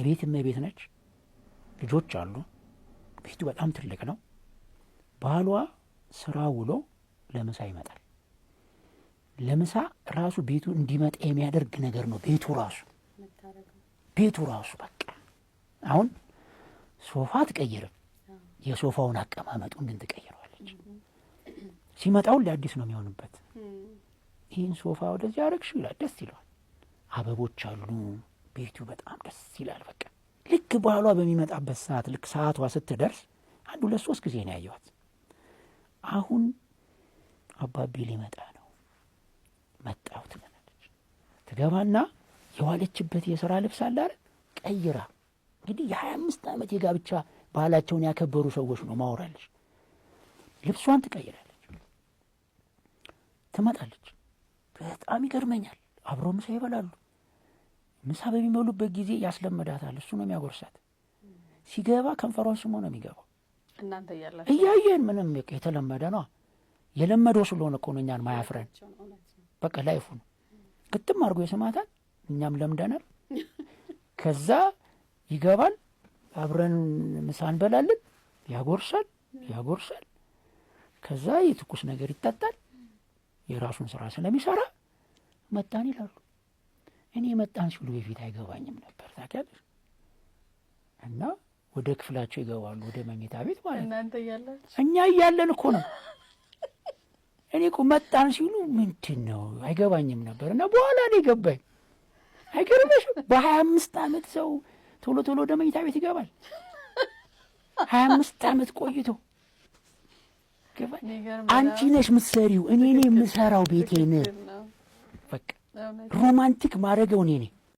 እቤት እመቤት ነች፣ ልጆች አሉ፣ ቤቱ በጣም ትልቅ ነው። ባሏ ስራ ውሎ ለምሳ ይመጣል። ለምሳ ራሱ ቤቱ እንዲመጣ የሚያደርግ ነገር ነው። ቤቱ ራሱ በቃ አሁን ሶፋ አትቀይርም፣ የሶፋውን አቀማመጡን ግን ትቀይረዋለች። ሲመጣ ሁሌ አዲስ ነው የሚሆንበት። ይህን ሶፋ ወደዚህ አረግሽው ይላል፣ ደስ ይለዋል። አበቦች አሉ፣ ቤቱ በጣም ደስ ይላል። በቃ ልክ ባሏ በሚመጣበት ሰዓት፣ ልክ ሰዓቷ ስትደርስ፣ አንድ ሁለት ሶስት ጊዜ ነው ያየኋት። አሁን አባቢ ሊመጣ ነው፣ መጣሁ ትለናለች። ትገባና የዋለችበት የስራ ልብስ አለ አይደል፣ ቀይራ፣ እንግዲህ የ25 ዓመት የጋብቻ ባህላቸውን ያከበሩ ሰዎች ነው ማወራለች። ልብሷን ትቀይራለች፣ ትመጣለች። በጣም ይገርመኛል። አብረው ምሳ ይበላሉ። ምሳ በሚበሉበት ጊዜ ያስለምዳታል። እሱ ነው የሚያጎርሳት። ሲገባ ከንፈሯን ስሞ ነው የሚገባው። እናንተ እያላችሁ? እያየን ምንም የተለመደ ነው። የለመደው ስለሆነ እኮ ነው እኛን ማያፍረን። በቃ life ኡ ነው። ግጥም አድርጎ ይስማታል። እኛም ለምደናል። ከዛ ይገባል። አብረን ምሳ እንበላለን። ያጎርሳል ያጎርሳል። ከዛ የትኩስ ነገር ይጠጣል። የራሱን ስራ ስለሚሰራ መጣን ይላሉ። እኔ መጣን ሲሉ በፊት አይገባኝም ነበር፣ ታውቂያለሽ። እና ወደ ክፍላቸው ይገባሉ፣ ወደ መኝታ ቤት ማለት ነው። እናንተ እያላችሁ? እኛ እያለን እኮ ነው። እኔ እኮ መጣን ሲሉ ምንድን ነው አይገባኝም ነበር። እና በኋላ ነው የገባኝ። አይገርምሽም? በ25 ዓመት ሰው ቶሎ ቶሎ ወደ መኝታ ቤት ይገባል። 25 ዓመት ቆይቶ አንቺ ነሽ የምትሰሪው፣ እኔ ነኝ የምሰራው ቤቴን። በቃ romantic ማድረገው እኔ ነኝ።